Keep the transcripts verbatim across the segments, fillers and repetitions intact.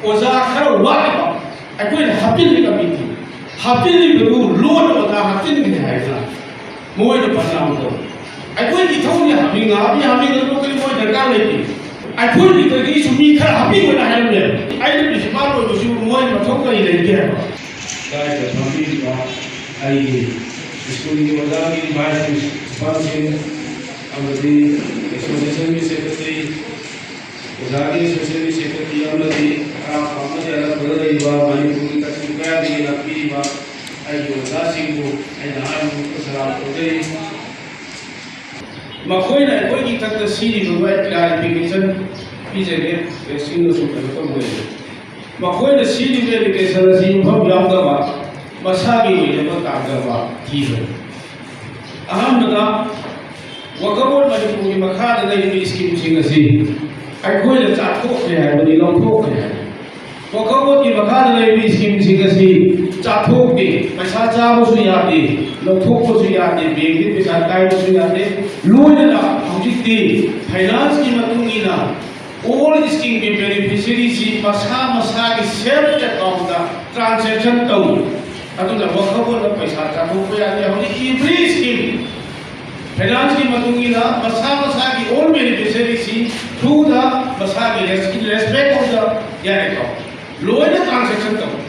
ꯑꯣꯖꯥ ꯈꯔ ꯋꯥꯠꯂꯤꯕ ꯑꯩꯈꯣꯏꯅ ꯍꯥꯞꯆꯤꯜꯂꯤ ꯀꯃꯤꯇꯤ, ꯍꯥꯞꯆꯤꯜꯂꯤꯕꯗꯨ ꯂꯣꯟꯅ ꯑꯣꯖꯥ ꯍꯥꯞꯆꯤꯟꯒꯅꯤ ꯍꯥꯏꯗꯅ ꯃꯣꯏꯅ ꯄꯟꯅꯕꯗꯣ ꯑꯩꯈꯣꯏꯒꯤ ꯏꯊꯧꯅꯤ꯫ ꯍꯥꯞꯅꯤꯡ ꯍꯥꯞꯅꯤꯡ ꯍꯥꯞꯅꯤꯡꯗꯅ ꯀꯔꯤ ꯃꯣꯏ ꯗꯔꯀꯥꯔ ꯂꯩꯇꯦ꯫ ꯑꯩꯈꯣꯏꯒꯤꯗꯒꯤꯁꯨ ꯃꯤ ꯈꯔ ꯍꯥꯞꯄꯤꯌꯨꯅ ꯍꯥꯏꯔꯝꯃꯦꯕ꯫ ꯑꯩꯅ ꯄ꯭ꯔꯤꯟꯁꯤꯄꯥꯜ ꯑꯣꯏꯕꯁꯨ ꯃꯣꯏ ꯃꯊꯧ ꯀꯔꯤ ꯂꯩꯒꯦ ꯍꯥꯏꯕ? ꯂꯩꯀꯥꯏꯗ ꯐꯝꯕꯤꯔꯤꯕ ꯑꯩꯒꯤ ꯁ꯭ꯀꯨꯜꯒꯤ ꯑꯣꯖꯥꯒꯤ ꯚꯥꯏꯁ ꯄ꯭ꯔꯤꯟꯁꯤꯄꯥꯜꯁꯤꯡ ꯑꯃꯗꯤ ꯑꯦꯁꯣꯁꯤꯌꯦꯁꯟꯒꯤ ꯁꯦꯀ꯭ꯔꯦꯇꯔꯤ, ꯑꯣꯖꯥꯒꯤ ꯑꯦꯁꯣꯁꯤꯌꯦꯁꯟꯒꯤ ꯁꯦꯀ꯭ꯔꯦꯇꯔꯤ ꯑꯃꯗꯤ ꯑꯔꯥꯞꯄ ꯑꯃꯗꯤ ꯑꯅꯛꯄꯗ ꯂꯩꯔꯤꯕ ꯃꯅꯤꯄꯨꯔꯒꯤ ꯀꯥꯆꯤꯟ ꯀꯣꯌꯥꯗꯒꯤ ꯂꯥꯛꯄꯤꯔꯤꯕ ꯑꯩꯒꯤ ꯑꯣꯖꯥꯁꯤꯡꯕꯨ ꯑꯩꯅ ꯑꯍꯥꯟꯕ ꯃꯛꯇꯗ ꯁꯂꯥꯝ ꯇꯧꯖꯔꯤ꯫ ꯃꯈꯣꯏꯅ ꯑꯩꯈꯣꯏꯒꯤ ꯈꯛꯇ ꯁꯤꯔꯤꯕ ꯀ꯭ꯂꯥꯔꯤꯐꯤꯀꯦꯁꯟ ꯄꯤꯖꯒꯦ, ꯁꯤꯡꯅꯁꯨ ꯀꯩꯅꯣ ꯇꯧꯕ ꯂꯩꯔꯦ꯫ ꯃꯈꯣꯏꯅ ꯁꯤꯔꯤꯕ ꯑꯦꯂꯤꯒꯦꯁꯟ ꯑꯁꯤ ꯃꯐꯝ ꯌꯥꯎꯗꯕ, ꯃꯁꯥꯒꯤ ꯑꯣꯏꯖꯕ ꯇꯥꯟꯖꯕ ꯊꯤꯕꯅꯤ꯫ ꯑꯍꯥꯟꯕꯗ, ꯋꯥꯀꯐ ꯕꯣꯔꯗ ꯃꯅꯤꯄꯨꯔꯒꯤ ꯃꯈꯥꯗ ꯂꯩꯔꯤꯕ ꯁ꯭ꯀꯤꯝꯁꯤꯡ ꯑꯁꯤ ꯑꯩꯈꯣꯏꯅ ꯆꯥꯊꯣꯛꯈ꯭ꯔꯦ ꯍꯥꯏꯕꯅꯤ, ꯂꯧꯊꯣꯛꯈ꯭ꯔꯦ ꯍꯥꯏꯕꯅꯤ꯫ ꯋꯥꯀꯐ ꯕꯣꯔꯗꯀꯤ ꯃꯈꯥꯗ ꯂꯩꯔꯤꯕ ꯁ꯭ꯀꯤꯝꯁꯤꯡ ꯑꯁꯤ ꯆꯥꯊꯣꯛꯇꯦ, ꯄꯩꯁꯥ ꯆꯥꯕꯁꯨ ꯌꯥꯗꯦ, ꯂꯧꯊꯣꯛꯄꯁꯨ ꯌꯥꯗꯦ, ꯕꯦꯡꯛꯇꯒꯤ ꯄꯩꯁꯥ ꯀꯥꯏꯕꯁꯨ ꯌꯥꯗꯦ꯫ ꯂꯣꯏꯅꯅ ꯍꯧꯖꯤꯛꯇꯤ ꯐꯥꯏꯅꯥꯟꯁꯀꯤ ꯃꯇꯨꯡ ꯏꯟꯅ ꯑꯣꯜ ꯁ꯭ꯀꯤꯝꯒꯤ ꯕꯦꯅꯤꯐꯤꯁꯔꯤꯁꯤ ꯃꯁꯥ ꯃꯁꯥꯒꯤ ꯁꯦꯜꯐ ꯑꯦꯀꯥꯎꯟꯗ ꯇ꯭ꯔꯥꯟꯖꯦꯛꯁꯟ ꯇꯧꯏ꯫ ꯑꯗꯨꯅ ꯋꯥꯀꯐ ꯕꯣꯔꯗꯅ ꯄꯩꯁꯥ ꯆꯥꯊꯣꯛꯄ ꯌꯥꯗꯦ꯫ ꯍꯧꯖꯤꯛ ꯏꯚ꯭ꯔꯤ ꯁ꯭ꯀꯤꯝ ꯐꯥꯏꯅꯥꯟꯁꯀꯤ ꯃꯇꯨꯡ ꯏꯟꯅ ꯃꯁꯥ ꯃꯁꯥꯒꯤ ꯑꯣꯜ ꯕꯦꯅꯤꯐꯤꯁꯔꯤꯁꯤ ꯊ꯭ꯔꯨꯗ ꯃꯁꯥꯒꯤ ꯔꯦꯁꯄꯦꯛ ꯑꯣꯐ ꯗ ꯌꯥꯔꯦꯀꯣ, ꯂꯣꯏꯅ ꯇ꯭ꯔꯥꯟꯖꯦꯛꯁꯟ ꯇꯧꯏ꯫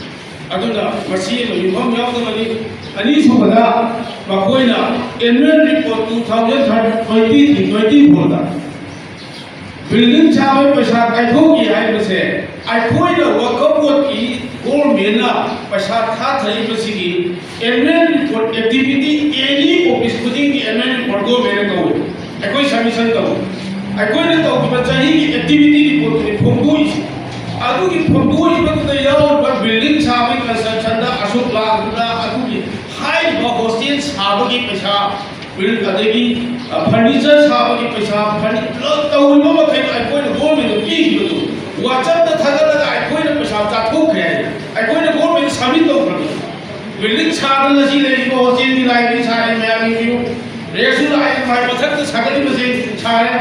ꯑꯗꯨꯅ ꯃꯁꯤ ꯑꯃ ꯌꯨꯝꯐꯝ ꯌꯥꯎꯗꯕꯅꯤ꯫ ꯑꯅꯤꯁꯨꯕꯗ, ꯃꯈꯣꯏꯅ annual report two thousand thirty twenty twenty ꯐꯣꯔꯗ ꯕꯤꯜꯗꯤꯡ ꯁꯥꯕꯒꯤ ꯄꯩꯁꯥ ꯀꯥꯏꯊꯣꯛꯈꯤ ꯍꯥꯏꯕꯁꯦ ꯑꯩꯈꯣꯏꯅ ꯋꯥꯀꯐ ꯕꯣꯔꯗꯀꯤ ꯒꯣꯔꯃꯦꯟꯅ ꯄꯩꯁꯥ ꯊꯥꯊꯔꯤꯕꯁꯤꯒꯤ ꯑꯦꯅꯨꯋꯦꯜ ꯔꯤꯄꯣꯔꯠ ꯑꯦꯛꯇꯤꯚꯤꯇꯤ ꯑꯦꯅꯤ ꯑꯣꯐꯤꯁ ꯈꯨꯗꯤꯡꯒꯤ ꯑꯦꯅꯨꯋꯦꯜ ꯔꯤꯄꯣꯔꯠ ꯒꯣꯔꯃꯦꯟꯅ ꯇꯧꯏ꯫ ꯑꯩꯈꯣꯏ ꯁꯕꯃꯤꯁꯟ ꯇꯧꯏ꯫ ꯑꯩꯈꯣꯏꯅ ꯇꯧꯈꯤꯕ ꯆꯍꯤꯒꯤ ꯑꯦꯛꯇꯤꯚꯤꯇꯤ ꯔꯤꯄꯣꯔꯠꯇꯨꯅꯤ ꯐꯣꯡꯗꯣꯛꯏꯁꯤ꯫ ꯑꯗꯨꯒꯤ ꯐꯣꯡꯗꯣꯛꯏꯕꯗꯨꯗ ꯌꯥꯎꯔꯤꯕ ꯕꯤꯜꯗꯤꯡ ꯁꯥꯕꯒꯤ ꯀꯟꯁꯇ꯭ꯔꯛꯁꯟꯗ ꯑꯁꯨꯛ ꯂꯥꯛ, ꯑꯗꯨꯗ ꯑꯗꯨꯒꯤ ꯍꯥꯏꯔꯤꯕ ꯍꯣꯁꯇꯦꯜ ꯁꯥꯕꯒꯤ ꯄꯩꯁꯥ, ꯕꯤꯜ-, ꯑꯗꯒꯤ, ꯑ, ꯐꯔꯅꯤꯆꯔ ꯁꯥꯕꯒꯤ ꯄꯩꯁꯥ, ꯐꯔꯅꯤ-, ꯄꯨꯂꯞ ꯇꯧꯔꯤꯕ ꯃꯈꯩꯗꯣ ꯑꯩꯈꯣꯏꯅ ꯒꯣꯔꯃꯦꯟꯗ ꯄꯤꯈꯤꯕꯗꯣ WhatsApp-ꯇ ꯊꯥꯒꯠꯂꯒ ꯑꯩꯈꯣꯏꯅ ꯄꯩꯁꯥ ꯆꯥꯊꯣꯛꯈ꯭ꯔꯦ ꯍꯥꯏ꯫ ꯑꯩꯈꯣꯏꯅ ꯒꯣꯔꯃꯦꯟꯗ ꯁꯕꯃꯤꯠ ꯇꯧꯈ꯭ꯔꯕꯅꯤ꯫ ꯕꯤꯜꯗꯤꯡ ꯁꯥꯗꯅ ꯉꯁꯤ ꯂꯩꯔꯤꯕ ꯍꯣꯁꯇꯦꯜꯒꯤ ꯂꯥꯏꯕ꯭ꯔꯦꯔꯤ ꯁꯥꯔꯦ, ꯃꯌꯥꯝꯒꯤ ꯚ꯭ꯌꯨ꯫ ꯔꯦꯁꯁꯨ ꯂꯥꯛꯑꯦ, ꯃꯥꯏ ꯃꯊꯛꯇ ꯁꯥꯒꯠꯂꯤꯕꯁꯤꯡ ꯁꯥꯔꯦ,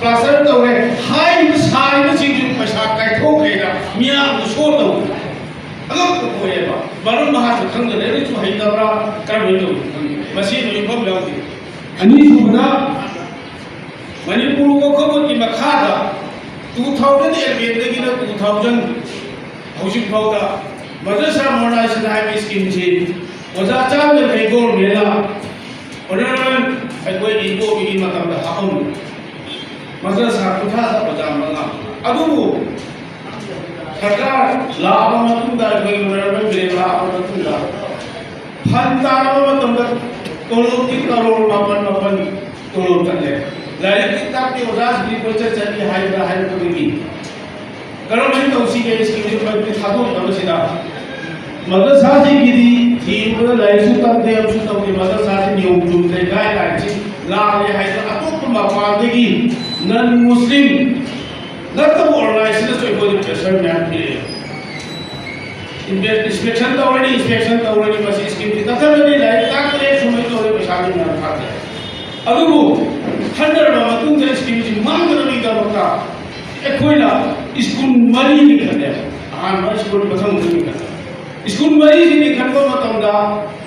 ꯄ꯭ꯂꯥꯁꯇꯔ ꯇꯧꯔꯦ꯫ ꯍꯥꯏꯔꯤꯕ ꯁꯥꯔꯤꯕꯁꯤꯡꯁꯤ ꯄꯩꯁꯥ ꯀꯥꯏꯊꯣꯛꯈ꯭ꯔꯦꯅ ꯃꯤꯌꯥꯝꯗꯨ ꯁꯣ ꯇꯧꯏ꯫ ꯑꯉꯛꯄ ꯑꯣꯏꯌꯦꯕ꯫ ꯃꯔꯝ ꯃꯍꯥꯁꯨ ꯈꯪꯗꯅ ꯂꯥꯏꯔꯤꯛꯁꯨ ꯍꯩꯇꯕ꯭ꯔꯥ, ꯀꯔꯝꯍꯥꯏꯅ ꯇꯧꯏ ꯈꯪꯗꯦ꯫ ꯃꯁꯤ ꯂꯣꯏꯐꯝ ꯌꯥꯎꯗꯦ꯫ ꯑꯅꯤꯁꯨꯕꯗ, ꯃꯅꯤꯄꯨꯔ ꯒꯣꯚꯔꯟꯃꯦꯟꯠꯀꯤ ꯃꯈꯥꯗ two thousand eleven ꯗꯒꯤꯅ two thousand ꯍꯧꯖꯤꯛ ꯐꯥꯎꯗ ꯃꯗ꯭ꯔꯁꯥ ꯃꯣꯗꯔꯅꯥꯏꯖꯦꯁꯟ ꯍꯥꯏꯕ ꯁ꯭ꯀꯤꯝꯁꯤ ꯑꯣꯖꯥ ꯆꯥꯝꯃ ꯌꯥꯡꯈꯩ ꯒꯣꯚꯔꯟꯃꯦꯟꯠꯅ ꯑꯣꯅꯔꯦꯕꯜ ꯑꯩꯈꯣꯏꯒꯤ ꯏꯕꯣꯕꯤꯒꯤ ꯃꯇꯝꯗ ꯍꯥꯞꯄꯝꯃꯤ꯫ ꯃꯗ꯭ꯔꯁꯥ ꯀꯨꯟꯊ꯭ꯔꯥꯗ ꯑꯣꯖꯥ ꯃꯉꯥ꯫ ꯑꯗꯨꯕꯨ ꯁꯔꯀꯥꯔ ꯂꯥꯛꯑꯕ ꯃꯇꯨꯡꯗ, ꯑꯩꯈꯣꯏꯒꯤ ꯑꯣꯅꯔꯦꯕꯜ ꯕꯤꯔꯦꯟ ꯂꯥꯛꯑꯕ ꯃꯇꯨꯡꯗ, ꯐꯟ ꯇꯥꯅꯕ ꯃꯇꯝꯗ ꯇꯣꯂꯣꯞꯇꯤ ꯀꯔꯣꯔ ꯃꯥꯄꯟ ꯃꯥꯄꯟ ꯇꯣꯂꯣꯞ ꯆꯠꯂꯦ꯫ ꯂꯥꯏꯔꯤꯛꯇꯤ ꯇꯥꯛꯇꯦ, ꯑꯣꯖꯥꯁꯤꯡꯗꯤ ꯀꯣꯏꯆꯠ ꯆꯠꯂꯤ ꯍꯥꯏꯗꯅ ꯍꯥꯏꯔꯛꯄꯗꯒꯤ ꯀꯔꯝꯍꯥꯏꯅ ꯇꯧꯁꯤꯒꯦ? ꯁ꯭ꯀꯤꯝꯁꯦ ꯃꯗꯨꯗꯤ ꯊꯥꯗꯣꯛꯅꯕꯁꯤꯗ ꯃꯗ꯭ꯔꯁꯥꯁꯤꯡꯒꯤꯗꯤ ꯊꯤꯕꯗ ꯂꯥꯏꯔꯤꯛꯁꯨ ꯇꯝꯗꯦ, ꯑꯃꯁꯨ ꯇꯧꯗꯦ, ꯃꯗ꯭ꯔꯁꯥꯁꯤ ꯅꯤꯌꯣꯝ ꯆꯨꯝꯗ꯭ꯔꯦ, ꯒꯥꯏꯗꯂꯥꯏꯟꯁꯤ ꯂꯥꯜꯂꯦ ꯍꯥꯏꯗꯅ ꯑꯇꯣꯞꯄ ꯃꯄꯥꯟꯗꯒꯤ ꯅꯟ ꯃꯨꯁꯂꯤꯝ ꯅꯠꯇꯕ ꯑꯣꯔꯒꯅꯥꯏꯖꯦꯁꯟꯅꯁꯨ ꯑꯩꯈꯣꯏꯗ ꯄ꯭ꯔꯦꯁꯔ ꯃꯌꯥꯝ ꯄꯤꯔꯛꯑꯦ꯫ ꯏꯟꯁꯄꯦꯛꯁꯟ ꯇꯧꯔꯅꯤ, ꯏꯟꯁꯄꯦꯛꯁꯟ ꯇꯧꯔꯅꯤ, ꯃꯁꯤ ꯁ꯭ꯀꯤꯝꯁꯤ ꯀꯛꯊꯠꯂꯅꯤ, ꯂꯥꯏꯔꯤꯛ ꯇꯥꯛꯇ꯭ꯔꯦ, ꯁꯨꯃꯥꯏꯅ ꯇꯧꯔꯦ, ꯄꯩꯁꯥꯗꯤ ꯃꯌꯥꯝ ꯊꯥꯗꯦ꯫ ꯑꯗꯨꯕꯨ ꯈꯟꯅꯔꯕ ꯃꯇꯨꯡꯗ ꯁ꯭ꯀꯤꯝꯁꯤ ꯃꯥꯡꯗꯅꯕꯒꯤꯗꯃꯛꯇ ꯑꯩꯈꯣꯏꯅ ꯁ꯭ꯀꯨꯜ ꯃꯔꯤ ꯂꯤꯡꯈꯠꯂꯦ꯫ ꯑꯍꯥꯟꯕ ꯁ꯭ꯀꯨꯜ ꯃꯊꯪ ꯃꯊꯪ ꯂꯤꯡꯈꯠꯂꯦ꯫ ꯁ꯭ꯀꯨꯜ ꯃꯔꯤꯁꯤ ꯂꯤꯡꯈꯠꯄ ꯃꯇꯝꯗ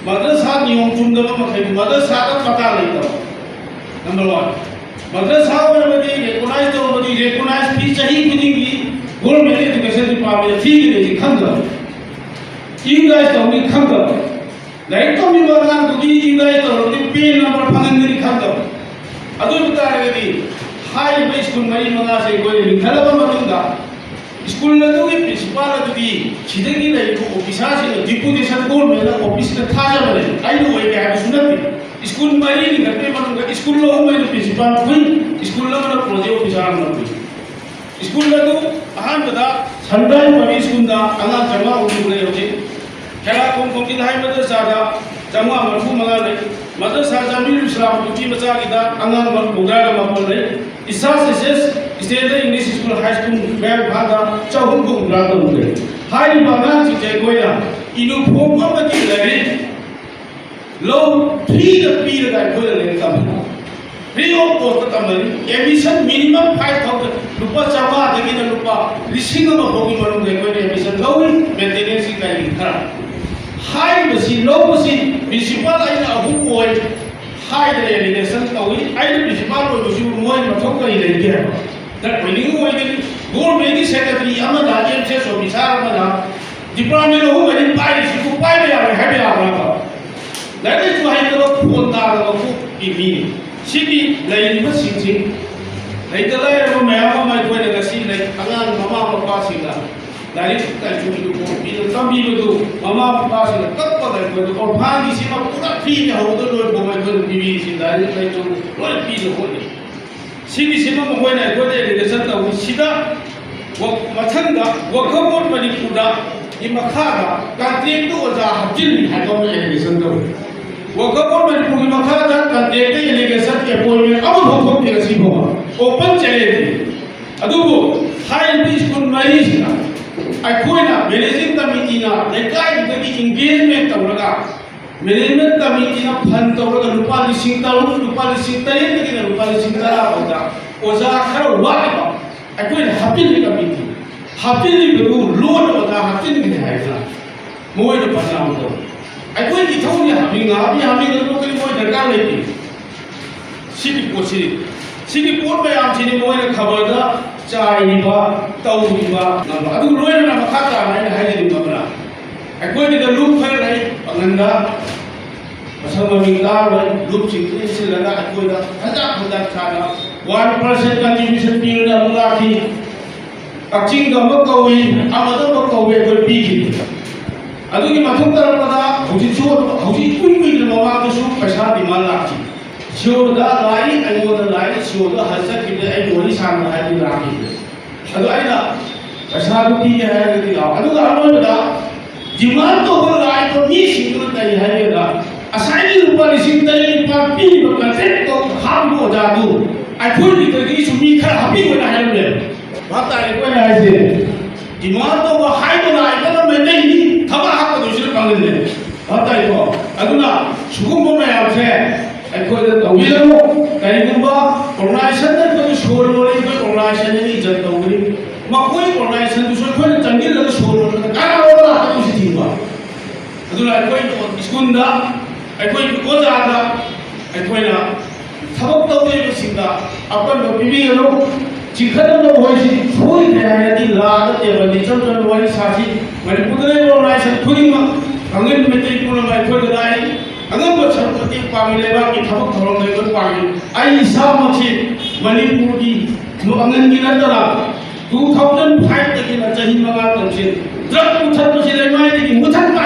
ꯃꯗ꯭ꯔꯁꯥ ꯅꯤꯌꯣꯝ ꯆꯨꯝꯗꯕ ꯃꯈꯩꯗꯨ ꯃꯗ꯭ꯔꯁꯥꯗ ꯄꯇꯥ ꯂꯩꯇꯕ꯫ Number one. ꯃꯗ꯭ꯔꯁꯥ ꯑꯣꯏꯔꯕꯗꯤ ꯔꯦꯀꯣꯅꯥꯏꯖ ꯇꯧꯔꯕꯗꯤ ꯔꯦꯀꯣꯅꯥꯏꯖ ꯐꯤ ꯆꯍꯤ ꯈꯨꯗꯤꯡꯒꯤ ꯒꯣꯔꯃꯦꯟ ꯑꯦꯖꯨꯀꯦꯁꯟ ꯗꯤꯄꯥꯔꯠꯃꯦꯟꯗ ꯊꯤꯒꯅꯤ ꯈꯪꯗꯕ, ꯏꯟꯗꯥꯏꯁ ꯇꯧꯅꯤ ꯈꯪꯗꯕ, ꯂꯥꯏꯔꯤꯛ ꯇꯝꯃꯤꯕ ꯑꯉꯥꯡꯗꯨꯒꯤ ꯏꯟꯗꯥꯏꯁ ꯇꯧꯔꯕꯗꯤ ꯄꯦꯟ ꯅꯝꯕꯔ ꯐꯪꯍꯟꯒꯅꯤ ꯈꯪꯗꯕ꯫ ꯑꯗꯨ ꯑꯣꯏꯕ ꯇꯥꯔꯒꯗꯤ ꯍꯥꯏꯔꯤꯕ ꯁ꯭ꯀꯨꯜ ꯃꯔꯤ ꯃꯉꯥꯁꯦ ꯑꯩꯈꯣꯏꯅ ꯂꯤꯡꯈꯠꯂꯕ ꯃꯇꯨꯡꯗ ꯁ꯭ꯀꯨꯜ ꯑꯗꯨꯒꯤ ꯄ꯭ꯔꯤꯟꯁꯤꯄꯥꯜ ꯑꯗꯨꯗꯤ ꯁꯤꯗꯒꯤ ꯂꯩꯔꯤꯕ ꯑꯣꯐꯤꯁꯥꯔꯁꯤꯡꯅ ꯗꯤꯄꯨꯇꯦꯁꯟ ꯒꯣꯔꯃꯦꯟꯅ ꯑꯣꯐꯤꯁꯇ ꯊꯥꯖꯕꯅꯦ, ꯑꯩꯅ ꯑꯣꯏꯒꯦ ꯍꯥꯏꯕꯁꯨ ꯅꯠꯇꯦ꯫ ꯁ꯭ꯀꯨꯜ ꯃꯔꯤ ꯂꯤꯡꯈꯠꯄꯒꯤ ꯃꯅꯨꯡꯗ ꯁ꯭ꯀꯨꯜ ꯑꯍꯨꯝ ꯑꯩꯅ ꯄ꯭ꯔꯤꯟꯁꯤꯄꯥꯜ ꯐꯨꯏ, ꯁ꯭ꯀꯨꯜ ꯑꯃꯅ ꯄ꯭ꯔꯣꯖꯦꯛ ꯑꯣꯐꯤꯁꯥꯔ ꯑꯃꯅ ꯐꯨꯏ꯫ ꯁ꯭ꯀꯨꯜ ꯑꯗꯨ ꯑꯍꯥꯟꯕꯗ ꯁꯟꯔꯥꯏꯖ ꯄꯕ꯭ꯂꯤꯛ ꯁ꯭ꯀꯨꯜꯗ ꯑꯉꯥꯡ ꯆꯥꯝꯃꯉꯥ ꯍꯨꯝꯐꯨ ꯂꯩ ꯍꯧꯖꯤꯛ꯫ ꯈꯦꯔꯥꯈꯣꯡ ꯀꯣꯀꯤꯜ ꯍꯥꯏ ꯃꯗ꯭ꯔꯁꯥꯗ ꯆꯥꯝꯃꯉꯥ ꯃꯔꯤꯐꯨ ꯃꯉꯥ ꯂꯩ꯫ ꯃꯗ꯭ꯔꯁꯥ ꯖꯥꯃꯤꯔꯨꯜ ꯏꯁꯂꯥꯝ ꯅꯨꯄꯤ ꯃꯆꯥꯒꯤꯗ ꯑꯉꯥꯡ ꯃꯧꯗ꯭ꯔꯥꯒ ꯃꯥꯄꯟ ꯂꯩ꯫ ꯏꯁꯥ ꯁꯦꯁꯦꯁ standard English school high school ꯃꯌꯥꯡꯐꯥꯟꯗ ꯆꯍꯨꯝꯒ ꯍꯨꯝꯗ꯭ꯔꯥ ꯇꯔꯨꯛ ꯂꯩ꯫ ꯍꯥꯏꯔꯤꯕ ꯑꯉꯥꯡꯁꯤꯡꯁꯦ ꯑꯩꯈꯣꯏꯅ ꯌꯨꯅꯤꯐꯣꯔꯝ ꯑꯃꯗꯤ ꯂꯥꯏꯔꯤꯛ ꯂꯧ ꯐ꯭ꯔꯤꯗ ꯄꯤꯔꯒ ꯑꯩꯈꯣꯏꯅ ꯂꯥꯏꯔꯤꯛ ꯇꯝꯍꯜꯂꯤ꯫ ꯐ꯭ꯔꯤ ꯑꯣꯐ ꯀꯣꯁꯇ ꯇꯝꯍꯜꯂꯤ꯫ Admission minimum five thousand. ꯂꯨꯄꯥ ꯆꯥꯝꯃꯉꯥꯗꯒꯤꯅ ꯂꯨꯄꯥ ꯂꯤꯁꯤꯡ ꯑꯃ ꯐꯥꯎꯒꯤ ꯃꯅꯨꯡꯗ ꯑꯩꯈꯣꯏꯅ ꯑꯦꯗꯃꯤꯁꯟ ꯂꯧꯏ, ꯃꯦꯟꯇꯦꯅꯦꯟꯁꯀꯤ ꯀꯔꯤꯒꯤ ꯈꯔ꯫ ꯍꯥꯏꯔꯤꯕꯁꯤ ꯂꯧꯕꯁꯤ ꯄ꯭ꯔꯤꯟꯁꯤꯄꯥꯜ ꯑꯩꯅ ꯑꯍꯨꯝ ꯑꯣꯏ ꯍꯥꯏꯗꯅ ꯑꯦꯂꯤꯒꯦꯁꯟ ꯇꯧꯏ꯫ ꯑꯩꯅ ꯄ꯭ꯔꯤꯟꯁꯤꯄꯥꯜ ꯑꯣꯏꯕꯁꯤꯕꯨ ꯃꯣꯏ ꯃꯊꯧ ꯀꯔꯤ ꯂꯩꯒꯦ ꯍꯥꯏꯕ? ꯗ ꯑꯣꯏꯅꯤꯡ ꯑꯣꯏꯒꯅꯤ꯫ ꯒꯣꯔꯃꯦꯟꯒꯤ ꯁꯦꯀ꯭ꯔꯦꯇꯔꯤ ꯑꯃꯅ, ꯑꯦꯝ ꯁꯤ ꯑꯦꯁ ꯑꯣꯐꯤꯁꯥꯔ ꯑꯃꯅ ꯗꯤꯄꯥꯔꯠꯃꯦꯟ ꯑꯍꯨꯝ ꯃꯔꯤ ꯄꯥꯏꯔꯤꯁꯤꯕꯨ ꯄꯥꯏꯕ ꯌꯥꯔꯣꯏ ꯍꯥꯏꯕ ꯌꯥꯕ꯭ꯔꯕ? ꯂꯥꯏꯔꯤꯛ ꯂꯥꯏꯁꯨ ꯍꯩꯇꯕ ꯐꯣꯟ ꯇꯥꯗꯕ ꯀꯣꯛꯀꯤ ꯃꯤ꯫ ꯁꯤꯒꯤ ꯂꯩꯔꯤꯕꯁꯤꯡꯁꯤ ꯂꯩꯇ ꯂꯥꯏꯔꯕ ꯃꯌꯥꯝ ꯑꯃ ꯑꯩꯈꯣꯏꯅ ꯉꯁꯤ ꯂꯩ, ꯑꯉꯥꯡ ꯃꯃꯥ ꯃꯄꯥꯁꯤꯡꯅ ꯂꯥꯏꯔꯤꯛ ꯂꯥꯏꯁꯨꯒꯤ ꯄꯤꯗꯨ ꯇꯝꯕꯤꯕꯗꯨ ꯃꯃꯥ ꯃꯄꯥꯁꯤꯡꯅ ꯀꯞꯄꯒ ꯑꯩꯈꯣꯏꯗ ꯑꯣꯔꯐꯥꯟꯒꯤꯁꯤꯃ ꯄꯨꯔꯥ ꯐ꯭ꯔꯤꯅꯤ ꯍꯧꯕꯗ ꯂꯣꯏꯐꯥꯎ ꯑꯩꯈꯣꯏꯅ ꯄꯤꯕꯤꯔꯤꯁꯤ ꯂꯥꯏꯔꯤꯛ ꯂꯥꯏꯁꯨ ꯂꯣꯏ ꯄꯤꯅ ꯍꯣꯠꯅꯩ꯫ ꯁꯤꯒꯤꯁꯤꯃ ꯃꯈꯣꯏꯅ ꯑꯩꯈꯣꯏꯗ ꯑꯦꯂꯤꯒꯦꯁꯟ ꯇꯧꯏ꯫ ꯁꯤꯗ ꯋ-, ꯃꯊꯪꯗ ꯋꯥꯀꯐ ꯕꯣꯔꯗ ꯃꯅꯤꯄꯨꯔꯗ ꯒꯤ ꯃꯈꯥꯗ ꯀꯟꯇ꯭ꯔꯦꯛꯇ ꯑꯣꯖꯥ ꯍꯥꯞꯆꯤꯜꯂꯤ ꯍꯥꯏꯕ ꯑꯃ ꯑꯦꯂꯤꯒꯦꯁꯟ ꯇꯧꯏ꯫ ꯋꯥꯀꯐ ꯕꯣꯔꯗ ꯃꯅꯤꯄꯨꯔꯒꯤ ꯃꯈꯥꯗ ꯀꯟꯇ꯭ꯔꯦꯛꯇ ꯑꯦꯂꯤꯒꯦꯁꯟ ꯑꯦꯄꯣꯏꯟꯃꯦꯟ ꯑꯃꯐꯥꯎ ꯊꯣꯛꯇꯦ ꯉꯁꯤ ꯐꯥꯎꯕ꯫ ꯑꯣꯄꯟ ꯆꯦꯂꯦꯟꯖꯅꯤ꯫ ꯑꯗꯨꯕꯨ ꯍꯥꯏꯔꯤꯕ ꯁ꯭ꯀꯨꯜ ꯃꯔꯤꯁꯤꯗ ꯑꯩꯈꯣꯏꯅ ꯃꯦꯅꯦꯖꯤꯡ ꯀꯃꯤꯇꯤꯅ ꯂꯩꯀꯥꯏꯗꯨꯗꯒꯤ ꯏꯟꯒꯦꯖꯃꯦꯟ ꯇꯧꯔꯒ ꯃꯦꯅꯦꯖꯃꯦꯟ ꯀꯃꯤꯇꯤꯅ ꯐꯟ ꯇꯧꯔꯒ ꯂꯨꯄꯥ ꯂꯤꯁꯤꯡ ꯇꯔꯨꯛ, ꯂꯨꯄꯥ ꯂꯤꯁꯤꯡ ꯇꯔꯦꯠꯇꯒꯤꯅ ꯂꯨꯄꯥ ꯂꯤꯁꯤꯡ ꯇꯔꯥ ꯐꯥꯎꯗ ꯑꯣꯖꯥ ꯈꯔ ꯋꯥꯠꯂꯤꯕ ꯑꯩꯈꯣꯏꯅ ꯍꯥꯞꯆꯤꯜꯂꯤ ꯀꯃꯤꯇꯤ꯫ ꯍꯥꯞꯆꯤꯜꯂꯤꯕꯗꯨ ꯂꯣꯟꯅ ꯑꯣꯖꯥ ꯍꯥꯞꯆꯤꯟꯒꯅꯤ ꯍꯥꯏꯗꯅ ꯃꯣꯏꯅ ꯕꯗꯅꯥꯝ ꯇꯧꯏ꯫ ꯑꯩꯈꯣꯏꯒꯤ ꯏꯊꯧꯅꯤ ꯍꯥꯞꯅꯤꯡ-, ꯍꯥꯞꯅꯤꯡ-, ꯍꯥꯞꯅꯤꯡꯉꯒ ꯀꯔꯤ ꯃꯣꯏ ꯗꯔꯀꯥꯔ ꯂꯩꯇꯦ꯫ ꯁꯤꯒꯤ ꯄꯣꯠꯁꯤ, ꯁꯤꯒꯤ ꯄꯣꯠ ꯃꯌꯥꯝꯁꯤꯅꯤ ꯃꯣꯏꯅ ꯈꯕꯔꯗ ꯆꯥꯏꯔꯤꯕ, ꯇꯧꯔꯤꯕ, ꯅꯝꯕ꯫ ꯑꯗꯨ ꯂꯣꯏꯅꯅ ꯃꯈꯥ ꯇꯥꯅ ꯑꯩꯅ ꯍꯥꯏꯖꯅꯤꯡꯕ ꯑꯃꯅ, ꯑꯩꯈꯣꯏꯒꯤꯗ ꯂꯨꯞ ꯈꯔ ꯂꯩ ꯄꯥꯡꯒꯟꯗ, ꯃꯁꯛ ꯃꯃꯤꯡ ꯇꯥꯔꯣꯏ, ꯂꯨꯞꯁꯤꯡꯗꯨ ꯏꯟꯁꯤꯜꯂꯒ ꯑꯩꯈꯣꯏꯗ ꯈꯖꯥꯛ ꯈꯖꯥꯛ ꯁꯥꯅ ꯋꯥꯟ ꯄꯥꯔꯁꯦꯟ ꯀꯟꯇ꯭ꯔꯤꯕ꯭ꯌꯨꯁꯟ ꯄꯤꯔꯒ ꯑꯃꯨꯛ ꯂꯥꯛꯈꯤ꯫ ꯀꯛꯆꯤꯡꯗ ꯑꯃ ꯀꯧꯏ, ꯑꯃꯗ ꯑꯃ ꯀꯧꯏ, ꯑꯩꯈꯣꯏ ꯄꯤꯈꯤꯕꯅꯤ꯫ ꯑꯗꯨꯒꯤ ꯃꯊꯧ ꯇꯥꯔꯛꯄꯗ ꯍꯧꯖꯤꯛꯁꯨ, ꯍꯧꯖꯤꯛ ꯏꯀꯨꯏ ꯀꯨꯏꯗꯅ ꯃꯃꯥꯡꯗꯁꯨ ꯄꯩꯁꯥ ꯗꯤꯃꯥꯟ ꯂꯥꯛꯈꯤ꯫ ꯁꯤꯑꯣꯗ ꯂꯥꯛꯏ, ꯑꯩꯉꯣꯟꯗ ꯂꯥꯛꯏ, ꯁꯤꯑꯣꯗ ꯍꯟ ꯆꯠꯈꯤꯕꯗ ꯑꯩ ꯋꯥꯔꯤ ꯁꯥꯟꯅꯕ ꯍꯥꯏꯕꯗꯤ ꯂꯥꯛꯈꯤꯕꯅꯤ꯫ ꯑꯗꯣ ꯑꯩꯅ ꯄꯩꯁꯥꯗꯨ ꯄꯤꯒꯦ ꯍꯥꯏꯔꯒꯗꯤ ꯂꯥꯛꯑꯣ꯫ ꯑꯗꯨꯒ ꯑꯔꯣꯏꯕꯗ ꯗꯤꯃꯥꯟ ꯇꯧꯕ ꯂꯥꯛꯏꯕ ꯃꯤꯁꯤꯡꯗꯨꯅ ꯀꯔꯤ ꯍꯥꯏꯒꯦꯗ, ꯉꯁꯥꯏꯒꯤ ꯂꯨꯄꯥ ꯂꯤꯁꯤꯡ ꯇꯔꯦꯠ ꯅꯤꯄꯥꯜ ꯄꯤꯔꯤꯕ ꯀꯟꯇ꯭ꯔꯦꯛꯇꯣ ꯍꯥꯞꯄꯤꯕ ꯑꯣꯖꯥꯗꯨ ꯑꯩꯈꯣꯏꯒꯤꯗꯒꯤꯁꯨ ꯃꯤ ꯈꯔ ꯍꯥꯞꯄꯤꯌꯨꯅ ꯍꯥꯏꯔꯝꯃꯦꯕ꯫ ꯚꯥꯞ ꯇꯥꯔꯦꯀꯣ ꯑꯩꯅ ꯍꯥꯏꯁꯦ? ꯗꯤꯃꯥꯟ ꯇꯧꯕ ꯍꯥꯏꯕ ꯂꯥꯛꯏꯕꯅ ꯃꯩꯇꯩꯅꯤ, ꯊꯕꯛ ꯍꯥꯞꯀꯗꯣꯏꯁꯤꯅ ꯄꯥꯡꯒꯜꯅꯦ꯫ ꯚꯥꯞ ꯇꯥꯏꯀꯣ? ꯑꯗꯨꯅ ꯁꯤꯒꯨꯝꯕ ꯃꯌꯥꯝꯁꯦ ꯑꯩꯈꯣꯏꯗ ꯇꯧꯕꯤꯔꯅꯨ꯫ ꯀꯔꯤꯒꯨꯝꯕ ꯑꯣꯔꯒꯅꯥꯏꯖꯦꯁꯟꯗ ꯑꯩꯈꯣꯏꯒꯤ ꯁꯣꯜ ꯂꯣꯜꯂꯤ, ꯑꯩꯈꯣꯏ ꯑꯣꯔꯒꯅꯥꯏꯖꯦꯁꯟ ꯑꯅꯤ ꯃꯈꯣꯏ ꯑꯣꯔꯒꯅꯥꯏꯖꯦꯁꯟꯗꯨꯁꯨ ꯑꯩꯈꯣꯏꯅ ꯆꯪꯁꯤꯜꯂꯒ ꯁꯣꯔꯣꯟꯕꯗ ꯀꯅꯥꯅꯣ ꯂꯥꯛꯀꯗꯧꯁꯤ ꯊꯤꯡꯕ? ꯑꯗꯨꯅ ꯑꯩꯈꯣꯏ ꯁ꯭ꯀꯨꯜꯗ, ꯑꯩꯈꯣꯏ ꯑꯣꯖꯥꯗ ꯑꯩꯈꯣꯏꯅ ꯊꯕꯛ ꯇꯧꯔꯤꯕꯁꯤꯡꯗ ꯑꯄꯟꯕ ꯄꯤꯕꯤꯒꯅꯨ꯫ ꯆꯤꯡꯈꯠꯅꯕ ꯃꯈꯣꯏꯁꯤ ꯁꯣꯏꯗ꯭ꯔꯦ ꯍꯥꯏꯔꯗꯤ ꯂꯥꯛꯑꯒ ꯇꯦꯕꯜꯗ ꯏꯆꯝ ꯆꯝꯅ ꯋꯥꯔꯤ ꯁꯥꯁꯤ꯫ ꯃꯅꯤꯄꯨꯔꯗ ꯂꯩꯕ ꯑꯣꯔꯒꯅꯥꯏꯖꯦꯁꯟ ꯈꯨꯗꯤꯡꯃꯛ ꯑꯉꯟ ꯃꯩꯇꯩ ꯄꯨꯝꯅꯃꯛ ꯑꯩꯈꯣꯏꯗ ꯂꯥꯛꯏ꯫ ꯑꯉꯝꯕ ꯁꯔꯨꯛ ꯃꯇꯦꯡ ꯄꯥꯡꯏ, ꯂꯩꯕꯥꯛꯀꯤ ꯊꯕꯛ ꯊꯧꯔꯝꯗ ꯑꯩꯈꯣꯏ ꯄꯥꯡꯏ꯫ ꯑꯩ ꯏꯁꯥꯃꯛꯁꯤ ꯃꯅꯤꯄꯨꯔꯒꯤ ꯑꯉꯟꯒꯤ ꯅꯠꯇꯅ two thousand five ꯇꯒꯤꯅ ꯆꯍꯤ ꯃꯉꯥ ꯇꯧꯁꯤ꯫ ꯗ꯭ꯔꯒ ꯃꯨꯊꯠꯄꯁꯤ ꯂꯩꯃꯥꯏꯗꯒꯤ ꯃꯨꯊꯠꯄ